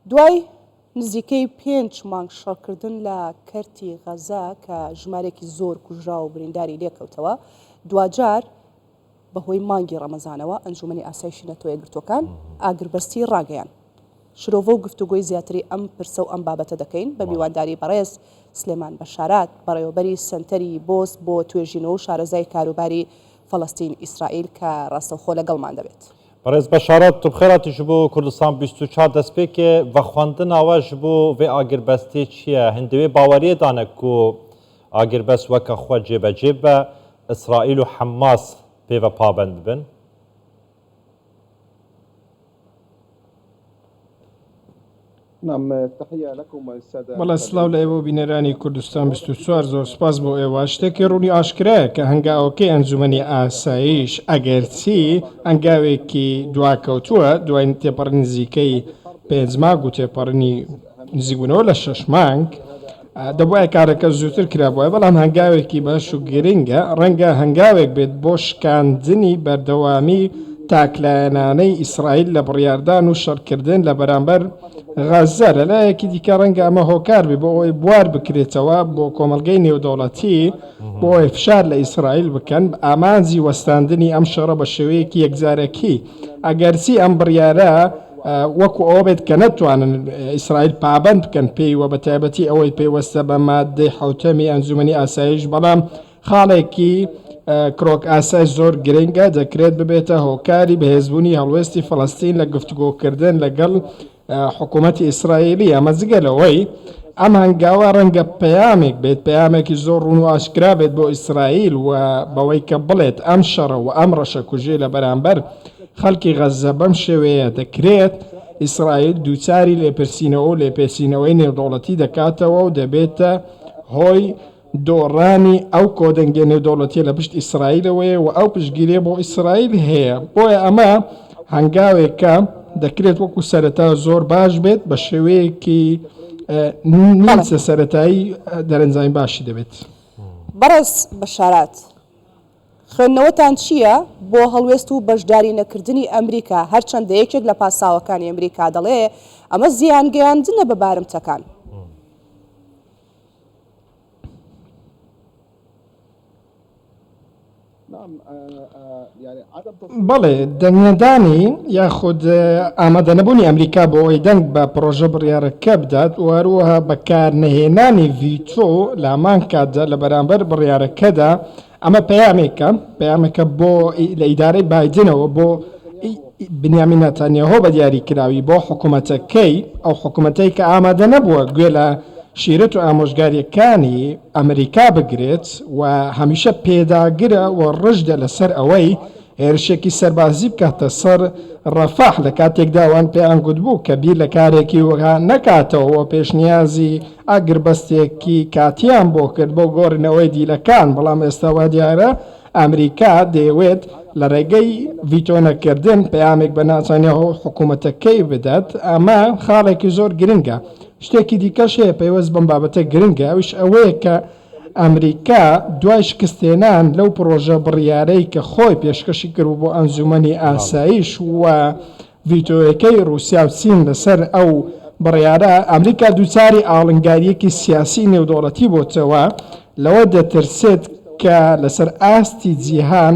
دوای نزیکەی پێنج مانگ شەڕکردن لە کەرتی غەزە کە ژمارەیەکی زۆر کوژراو و برینداری لێکەوتەوە، دواجار بەهۆی مانگی ڕەمەزانەوە ئەنجومەنی ئاسایشی نەتەوە یەکگرتووەکان ئاگربەستی ڕاگەیاند. شرۆڤە و گفتوگۆی زیاتری ئەم پرسە و ئەم بابەتە دەکەین بە میوانداری بەڕێز سلێمان بەشارات، بەڕێوەبەری سەنتەری بۆس بۆ توێژینەوە و شارەزای کاروباری فەڵەستین ئیسرائیل کە ڕاستەوخۆ لەگەڵمان دەبێت. بەڕێز بەشارەت tu bixêr ji bo Kurdistan 24 destpêkê vexwendina we ji bo vê agirbestê çi ye? Hûn di wê baweriyê de ne ku agirbest weke xwe cêbecê bibe, Îsraîl û Hemas pê ve pabend bibin? بەڵێ سڵاو لە ئێوە و بینەرانی کوردستان 24 زۆر سپاس بۆ ئێوە شتێکی ڕوونی ئاشکرایە کە هەنگاوەکەی ئەنجومەنی ئاسایش ئەگەرچی هەنگاوێکی دواکەوتووە دوای تێپەڕی نزیکەی پێنج مانگ و تێپەڕینی نزیکبوونەوە لە شەش مانگ دەبوایە کارەکە زووتر کرابوایە، بەڵام هەنگاوێکی باش و گرنگە، ڕەنگە هەنگاوێک بێت بۆ شکاندنی بەردەوامی تاکلایەنانەی ئیسرائیل لە بڕیاردان و شەڕکردن لە بەرامبەر غەززە، لە لایەکی دیکە ڕەنگە ئەمە هۆکار بێت بۆ ئەوەی بوار بکرێتەوە بۆ کۆمەڵگەی نێودەوڵەتی بۆ ئەوەی فشار لە ئیسرائیل بکەن بە ئامانجی وەستاندنی ئەم شەڕە بە شێوەیەکی یەکجارەکی، ئەگەرچی ئەم بڕیارە وەکو ئەوە بێت کە نەتوانن ئیسرائیل پابەند بکەن پێی و بەتایبەتی ئەوەی پەیوەستە بە ماددەی حەوتەمی ئەنجومەنی ئاسایش، بەڵام خاڵێکی کرۆک ئاسای زۆر گرنگە دەکرێت ببێتە هۆکاری بەهێزبوونی هەڵوێستی فەڵەستین لە گفتوگۆکردن لەگەڵ حکوومەتی ئیسرائیلی، ئەمە جگە لەوەی ئەم هەنگاوە ڕەنگە پەیامێک بێت، پەیامێکی زۆر ڕوون و ئاشکرا بێت بۆ ئیسرائیل و بەوەی کە بڵێت ئەم شەڕە و ئەم ڕەشەکوژیە لە بەرامبەر خەڵکی غەززە بەم شێوەیە دەکرێت، ئیسرائیل دووچاری لێپرسینەوە و لێپێچینەوەی نێودەوڵەتی دەکاتەوە و دەبێتە هۆی دۆڕانی ئەو کۆدەنگیە نێودەوڵەتیە لە پشت ئیسرائیلەوەیە و ئەو پشتگیریە بۆ ئیسرائیل هەیە، بۆیە ئەمە هەنگاوێکە دەکرێت وەکو سەرەتا زۆر باش بێت بە شێوەیەکی نیمچە سەرەتایی دەرەنجامی باشی دەبێت. بەڕێز بەشارات، خوێندنەوەتان چییە بۆ هەڵوێست و بەشداری نەکردنی ئەمریکا، هەرچەندە یەکێک لە پاساوەکانی ئەمریکا دەڵێ ئەمە زیانگەیاندنە بە بارمتەکان؟ بەڵێ، دەنگنەدانی یاخود ئامادەنەبوونی ئەمریکا بۆ ئەوەی دەنگ بە پڕۆژە بڕیارەکە بدات و هەروەها بەکارنەهێنانی ڤیتۆ لە هەمان کاتدا لە بەرامبەر بڕیارەکەدا، ئەمە پەیامێکە، پەیامێکە بۆ لە ئیدارەی بایدنەوە بۆ بنیامین ناتانیاهۆ بە دیاریکراوی بۆ حکومەتەکەی، ئەو حکومەتەی کە ئامادە نەبووە گوێ لە شیرەت و ئامۆژگارییەکانی ئەمریکا بگرێت و هەمیشە پێداگرە و ڕژدە لەسەر ئەوەی هێرشێکی سەربازی بکاتە سەر ڕەفەح لە کاتێکدا ئەوان پێیان گوتبوو کە بیر لە کارێکی وەها نەکاتەوە و پێشنیازی ئاگربەستێکی کاتییان بۆ کرد بۆ گۆڕینەوەی دیلەکان، بەڵام ئێستا وا دیارە ئەمریکا دەیەوێت لە ڕێگەی ڤیتۆنەکردن پەیامێک بە ناتانیاهۆ و حکوومەتەکەی بدات، ئەمە خاڵێکی زۆر گرنگە. شتێکی دیکەش هەیە پەیوەست بەم بابەتە گرنگە، ئەویش ئەوەیە کە ئەمریکا دوای شکستهێنان لەو پڕۆژە بڕیارەی کە خۆی پێشکەشی کردبوو بۆ ئەنجوومەنی ئاسایش و ڤیتۆیەکەی ڕووسیا و چین لەسەر ئەو بڕیارە، ئەمریکا دووچاری ئاڵنگارییەکی سیاسی نێودەوڵەتی بۆتەوە، لەوە دەترسێت کە لەسەر ئاستی جیهان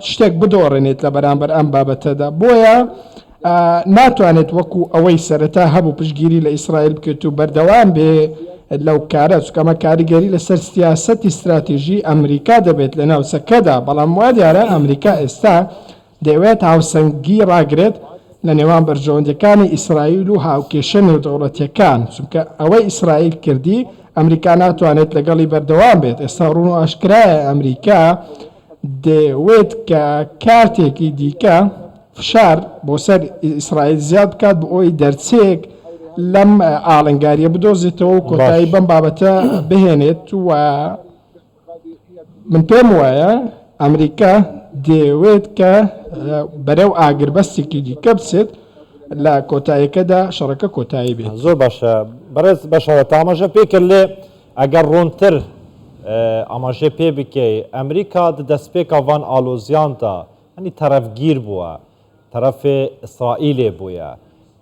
شتێک بدۆڕێنێت لە بەرامبەر ئەم بابەتەدا، بۆیە ناتوانێت وەکو ئەوەی سەرەتا هەبوو پشتگیری لە ئیسرائیل بکەێت و بەردەوام بێ لەو کارە، چونکە ئەمە کاریگەری لەسەر سیاسەتی ستراتیژی ئەمریکا دەبێت لە ناوچەکەدا، بەڵام وادیارە ئەمریکا ئێستا دەیەوێت هاوسەنگی ڕاگرێت لە نێوان بەرژەوەندیەکانی ئیسرائیل و هاوکێشە نێودەوڵەتیەکان، چونکە ئەوەی ئیسرائیل کردی ئەمریکا ناتوانێت لەگەڵی بەردەوام بێت، ئێستا ڕوون و ئاشکرایە ئەمریکا دەیەوێت کە کارتێکی دیکە فشار بۆ سەر ئیسرائیل زیاد بکات بۆ ئەوەی دەرچەیەک لەم ئاڵنگاریە بدۆزێتەوە و کۆتایی بەم بابەتە بهێنێت و من پێم وایە ئەمریکا دەیەوێت کە بەرەو ئاگربەستێکی دیکە بچێت لە کۆتاییەکەدا شەڕەکە کۆتایی بێت. زۆر باشە بەڕێز بەشارە تە ئاماژە پێ کرد لێ ئەگەر ڕوونتر ئاماژەی پێ بکەی ئەمریکا دە دەستپێکا ڤان ئالۆزیان دا هەنی تەرەفگیر بووە تەرەفێ ئیسرائیلێ بوویە.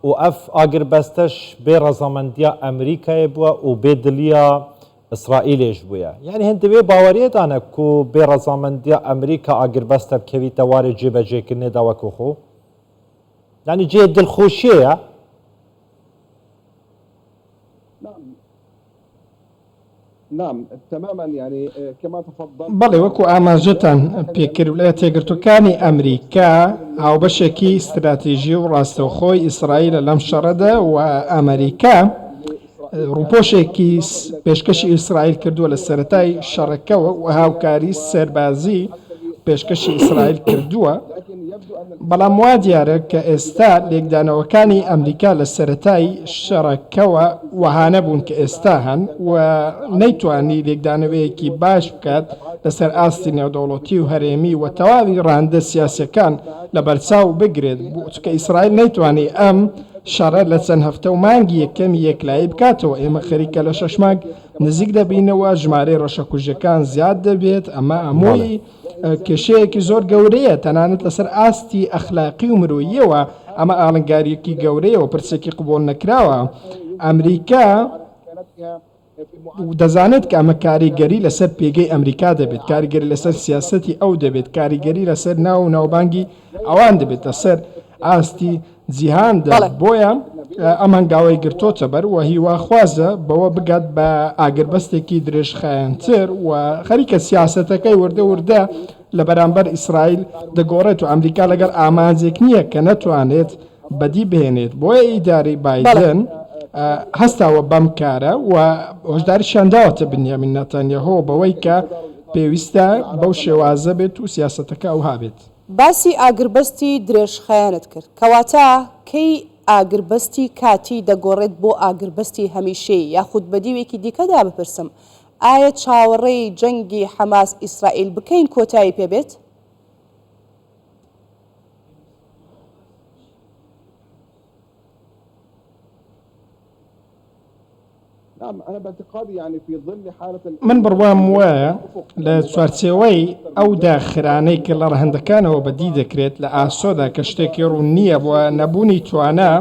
و ئەڤ ئاگربەستەش بێ ڕەزامەندیا ئەمریکایێ بووە و بێ دڵیا ئیسرائیلێش بوویە. یانی هن دە وێ باوەریێ دانە کو بێ ڕەزامەندیا ئەمریکا ئاگربەستە بکەویتە وارێ جێبەجێکردنێ دا وەکو خۆ. یانی جێ دڵخۆشیێیە. بەڵێ وەکو ئاماژەتان پێکرد ویلایەتە یەکگرتووەکانی ئەمریکا هاوبەشێکی ستراتیژی و ڕاستەوخۆی ئیسرائیلە لەم شەڕەدا و ئەمریکا ڕووپۆشێکی پێشکەشی ئیسرائیل کردووە لە سەرەتای شەڕەکەوە و هاوکاری سەربازی پێشکەشی ئیسرائیل کردووە، بەڵام وا دیارە کە ئێستا لێکدانەوەکانی ئەمریکا لە سەرەتای شەڕەکەوە وەها نەبوون کە ئێستا هەن و نەیتوانی لێکدانەوەیەکی باش بکات لەسەر ئاستی نێودەوڵەتی و هەرێمی و تەواوی ڕەهەندە سیاسیەکان لەبەرچاو بگرێت، چونکە ئیسرائیل نەیتوانی ئەم شەڕە لە چەند هەفتە و مانگی یەکەمی یەکلایی بکاتەوە، ئێمە خەریکە لە شەش مانگ نزیک دەبینەوە، ژمارەی ڕەشەکوژیەکان زیاد دەبێت، ئەمە هەمووی کێشەیەکی زۆر گەورەیە، تەنانەت لەسەر ئاستی ئەخلاقی و مرۆییەوە ئەمە ئاڵنگارییەکی گەورەیە و پرسێکی قبوڵ نەکراوە. ئەمریکا دەزانێت کە ئەمە کاریگەری لەسەر پێگەی ئەمریکا دەبێت، کاریگەری لەسەر سیاسەتی ئەو دەبێت، کاریگەری لەسەر ناو و ناوبانگی ئەوان دەبێت لەسەر ئاستی جیهاندا، بۆیە ئەم هەنگاوەی گرتۆتە بەر و هیواخوازە بەوە بگات بە ئاگربەستێکی درێژخایەنتر و خەریکە سیاسەتەکەی وردە وردە لە بەرامبەر ئیسرائیل دەگۆڕێت و ئەمریکا لەگەڵ ئامانجێک نییە کە نەتوانێت بەدی بهێنێت، بۆیە ئیدارەی بایدن هەستاوە بەم کارە و هۆشداریشیان داوەتە بنیامین ناتانیاهۆ بەوەی کە پێویستە بەو شێوازە بێت و سیاسەتەکە ئەوها بێت. باسی ئاگربەستی درێژخایەنت کرد، کەواتە کەی ئاگربەستی کاتی دەگۆڕێت بۆ ئاگربەستی هەمیشەیی، یاخود بە دیوێکی دیکەدا بپرسم، ئایا چاوەڕێی جەنگی حەماس ئیسرائیل بکەین کۆتایی پێ بێت؟ من بڕوام وایە لە چوارچێوەی ئەو داخرانەی کە لە ڕەهەندەکانەوە بەدی دەکرێت لە ئاسۆدا کە شتێکی ڕوون نییە و نەبوونی توانا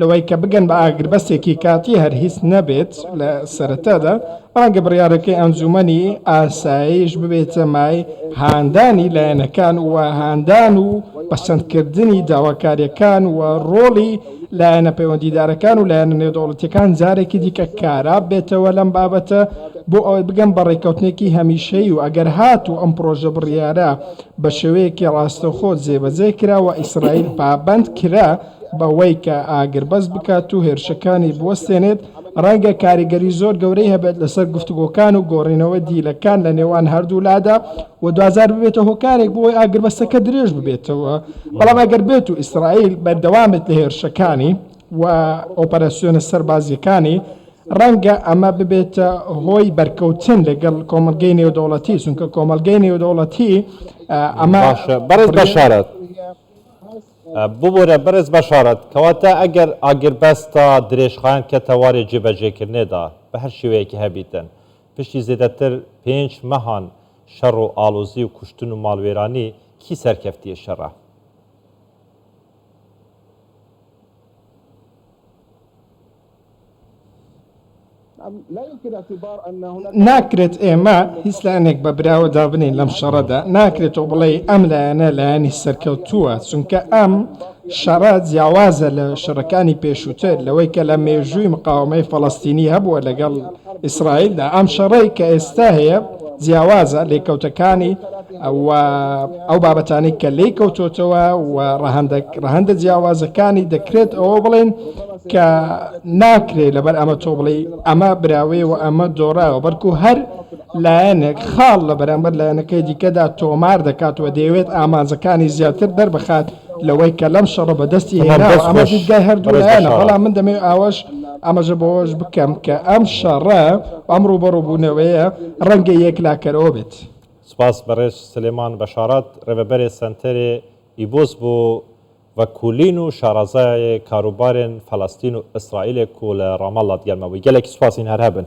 لەوەی کە بگەن بە ئاگربەستێکی کاتی هەر هیچ نەبێت لە سەرەتادا ڕەنگە بڕیارەکەی ئەنجوومەنی ئاسایش ببێتە مای هاندانی لایەنەکان و هاندان و پەسەندکردنی داواکارییەکان و ڕۆڵی لایەنە پەیوەندیدارەکان و لایەنە نێودەوڵەتییەکان جارێکی دیکە کارا بێتەوە لەم بابەتە بۆ ئەوەی بگەن بە ڕێککەوتنێکی هەمیشەیی و ئەگەر هاتوو ئەم پڕۆژە بڕیارە بە شێوەیەکی ڕاستەوخۆ جێبەجێ کرا و ئیسرائیل پابەند کرا بەوەی کە ئاگربەست بکات و هێرشەکانی بوەستێنێت، ڕەنگە کاریگەری زۆر گەورەی هەبێت لەسەر گفتوگۆکان و گۆڕینەوەی دیلەکان لە نێوان هەردوولادا و دواجار ببێتە هۆکارێک بۆ ئەوەی ئاگربەستەکە درێژ ببێتەوە. بەڵام ئەگەر بێت و ئیسرائیل بەردەوام بێت لە هێرشەکانی و ئۆپەراسیۆنە سەربازییەکانی، ڕەنگە ئەمە ببێتە هۆی بەرکەوتن لەگەڵ کۆمەڵگەی نێودەوڵەتی، چونکە کۆمەڵگەی نێودەوڵەتی ئەمە باشە بەڕێز بەشارەت. ببورە بەرێز بەشارەت، کەواتە ئەگەر ئاگربەستا درێژخایەن کەتە وارێ جێبەجێکردنێدا بە هەر شێوەیەکی هەبیتن، پشتی زێدەتر پێنچ مەهان شەڕ و ئاڵۆزی و کوشتن و ماڵوێرانی، کی سەرکەفتیێ شەڕە؟ ناکرێت ئێمە هیچ لایەنێک بە براوە دابنین لەم شەڕەدا، ناکرێت تۆ بڵێی ئەم لایەنە لایەنی سەرکەوتووە، چونکە ئەم شەڕە جیاوازە لە شەڕەکانی پێشووتر، لەوەی کە لە مێژووی مقاوەمەی فەڵەستینی هەبووە لەگەڵ ئیسرائیلدا، ئەم شەڕەی کە ئێستا هەیە جیاوازە، لێکەوتەکانی و ئەو بابەتانەی کە لێی کەوتۆتەوە و ڕەهەندە جیاوازەکانی دەکرێت ئەوە بڵێن کە ناکرێت لەبەر ئەمە تۆ بڵێی ئەمە براوەیە و ئەمە دۆڕاوە، بەڵکو هەر لایەنێک خاڵ لە بەرامبەر لایەنەکەی دیکەدا تۆمار دەکات و دەیەوێت ئامانجەکانی زیاتر دەربخات لەوەی کە لەم شەڕە بەدەستی تەمام هێناوە. دەست ئەمە خۆش دیدگای هەردوو بەڕێز لایەنە، بەشارەت. بەڵام من دەمەوێت ئاوەش ئاماژە بەوەش بکەم کە ئەم شەڕە و ئەم ڕووبەڕووبوونەوەیە ڕەنگە یەکلاکەرەوە بێت. سپاس بەڕێز سلێمان بەشارەت، ڕێڤەبەرێ سەنتەرێ ئیبۆس بۆ ڤەکولین و شارەزایێ کاروبارێن فەلەستین و ئیسرائیلێ کو لە ڕامەڵڵا دیەرمە بووی. گەلەکی سپاسین هەر هەبن.